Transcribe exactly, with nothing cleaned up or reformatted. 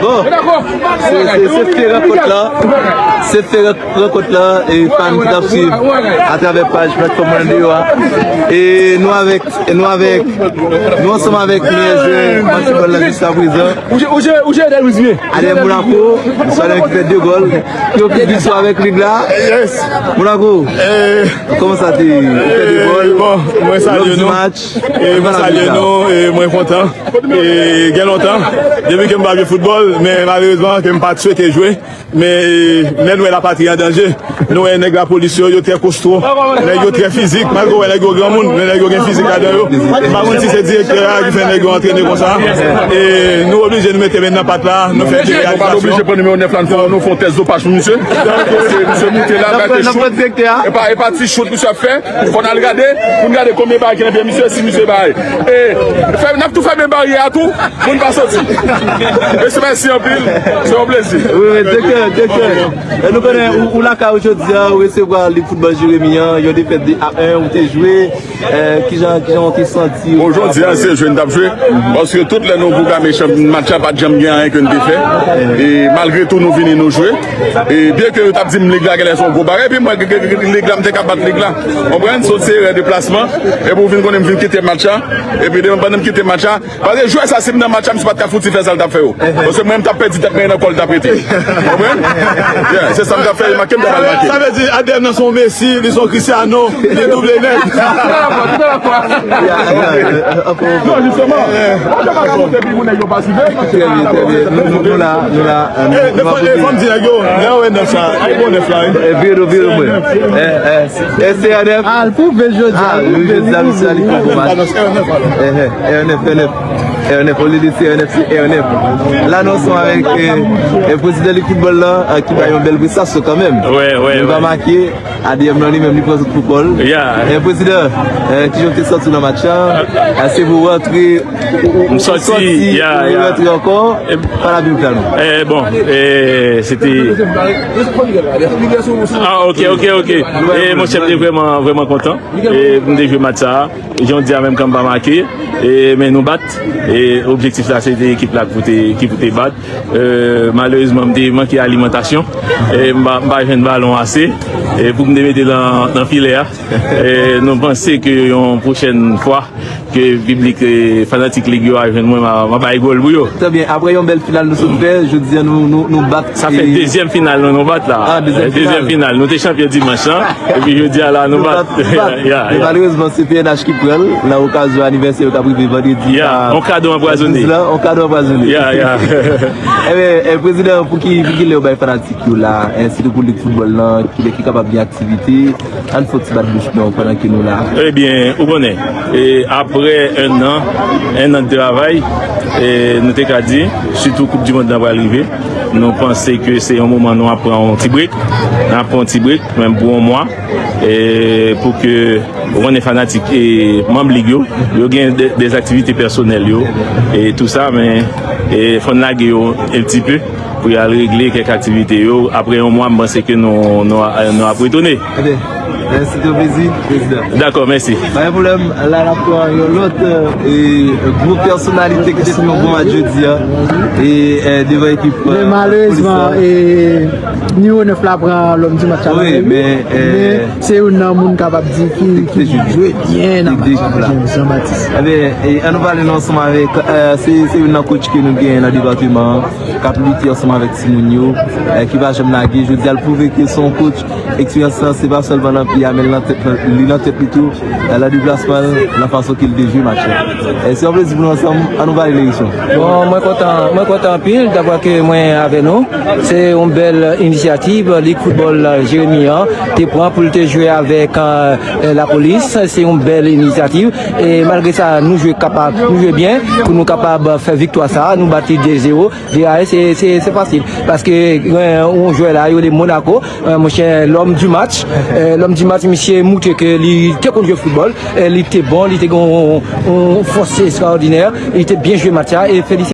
Bon, se, se, se fè rankont la. Se fè rankont la, e fan ki t ap swiv atravè paj platfòm Mwen Deyò a. E nou avèk, nou avèk, nou ansanm avèk meyè jwè basketball la jiska prezan. Ou jwe, ou jwe, ou jwe Delvis byen. Ade Monaco, sa ki fè de gòl. Ki ofri viktwa avèk lig la. Yes. Monaco, kòman sa te, ou fè de gòl. Bon, mwen salye nou. E mwen salye nou, e mwen kontan. E gen lontan, depi ke m pa jwe foutbòl, men malerezman ke m pa t swete jwe. Men, e, lè n wè lapatri an danje, nou wè nèg lapolis yo, yo trè kosto, nèg yo trè fizik, malgre w wè nèg yo granmoun, men nèg yo gen fizik ladan yo. M pa konn si se direktè a ki fè nèg yo antrene konsa. E nou oblije nou mete men nan pat la, nou fè de realizasyon. Nou pa oblije pran nimewo nèf la, nou fè, nou fè yon tès dopaj pou misye. Se misye moute la, bay te chout. E pa, e pa ti chout misye ap fè. Fò n al gade, pou n gade konbyen bagay ki nan pye misye, si misye bay. E, fè, n ap tou fèmen baryè a tou, pou n pa soti. Mesye, mèsi anpil, se yon plezi. Wi, wi, direktè, direktè. E nou konnen ou, ou lakay ou jodi a, ou resevwa Lig Foutbòl Jeremi an, yon defèt de a en, ou te jwe. E, kijan, kijan ou te santi ou? Bon, jodi a, se jwe n t ap jwe. Paske tout lè nou pwograme chanm-, match la, pa t janm gen anyen ke n te fè. E malgre tou, nou vini, nou jwe. E byen ke yo t ap di m lig la genlè se yon gwo bagay, epi mwen, lig la, m te ka bat lig la. Konprann? Se yon ti erè deplasman. Epi w vin konnen m vin kite match la. Epi demen pandan m kite match la, paske jwè sa, si m nan match la, misye pa t ka fouti fè sa l t ap fè yo. Paske mwen, m t ap pèdi tèt mwen nan kò l t ap rete. Konprann? Yeah, se sa m t ap fè, make m t ap al make. Sa vle di, A D M nan se yon Messi, li se yon Cristiano, li double nèt. Non, jisteman. Trè byen, trè byen. Nou, nou, nou la, nou la, e, nou, nou ap di nèg yo, lè yo wè nèf la, e bon nèf la, wi. E, vire, vire, mwen. E, e, e, se R N F. Al pwouve l jodi a, ah, wi, jodi a, misye a li fè bon match. E, e, R N F, R N F. R N F, olye de se R N F, se R N F. La, nou ansanm avèk, e, e, prezidan lig foutbòl la, e, ki bay yon bèl prestasyon kanmenm. Wi, wi, wi. Nou pa make, A D M nan li menm li pran tout pou kò l. Yeah. E, prezidan, e, kijan w te santi w nan match la? Èske w rantre, ou, ou, ou sòti, yeah, ou rantre ankò? Pale avè nou. E, bon, e, se te... Ah, ok, ok, ok. E, monchè, m te vrèman, vrèman kontan. E, pou m te jwe match sa a. Jan w di a menm kan m pa make. E, men nou bat. E, objektif la, se te ekip la ki pou te, ki pou te bat. E, malerezman, m te manke alimantasyon. E, m pa, m pa jwenn balon ase. E, pou m te mete l nan, nan filè a. E, nou panse ke yon pwochèn fwa, ke piblik, e, fanatik lig yo a jwenn mwen, m a, m a bay gòl pou yo. Trè byen. Apre yon bèl final nou sot fè, jodi a nou, nou, nou bat. Sa fè, e, dezyèm final nou, nou bat la. Ah, dezyèm final. Dezyèm final. Nou te chanpyon dimanch lan. Epi jodi a la, nou bat. Nou bat, nou bat. Ya, ya. Men malerezman, se P N H ki pran l nan okazyon anivèsè yo k ap rive vandredi. Ya, yon kado anpwazone. Douz la, yon kado anpwazone. Ya, ya. Ebyen, e, prezidan, pou ki, pou ki lè yo bay fanatik yo la, e, sitou pou lig foutbòl lan, ki lè ki kapab gen aktivite, ann fè yon ti bat bouch nou pandan ke nou la. Ebyen, ou konnen, e, apre en an, en an de travay, e, nou te ka di, sitou Koup di Mond lan pral rive, nou panse ke se yon moman nou ap pran yon ti brek, n ap pran yon ti brek, menm pou yon mwa, e, pou ke, ou konnen, fanatik e manm lig yo, yo gen de, de aktivite pèsonèl yo, e tou sa, men, e, fò n lage yo un petit peu pou y al regle kèk aktivite yo. Apre yon mwa, m panse ke nou, nou, nou ap retounen. Ebyen, e, se te yon plezi, prezidan. Dakò, mèsi. Pa gen pwoblèm, la n ap pran yon lòt, e, gwo pèsonalite ki te fè yon bon match jodi a. E, e, devan ekip, e, polis la. Men malerezman, e, nimewo nèf la pran lòm di match la. Wi, men, e, men se youn nan moun kapab di ki, ki jwe byen nan match la, Jean Baptiste. Ebyen, e, ann nou pale nou ansanm avèk, e, se, se youn nan coach ke nou gen nan depatman an, k ap lite ansanm avèk timoun yo, e, ki pa janm lage. Jodi a, l pwouve ke se yon coach, eksperyans lan, se pa sèlman nan pye a, men l nan tèt, li nan tèt li tou, e, nan deplasman l, nan fason ke l te jwe match la. E, se yon plezi pou nou ansanm, ann nou pale eleksyon. Bon, mwen kontan, mwen kontan anpil davwa ke mwen avè nou. Se yon bèl inisyativ, lig foutbòl, e, Jeremi an te pran pou l te jwe avèk, e, e, lapolis. Se yon bèl inisyativ. E malgre sa, nou jwe kapab, nou jwe byen pou nou kapab fè viktwa sa a. Nou bat li de zewo. De a en, se, se, se fasil. Paske, e, yon jwè la, yo rele Monaco, e, monchè, l'homme du match. E, l'homme du match, misye moutre ke li te konn jwe foutbòl. E, li te bon, li te gen yon, yon fòs ekstraòdinè. Li te byen jwe match la. E felisite.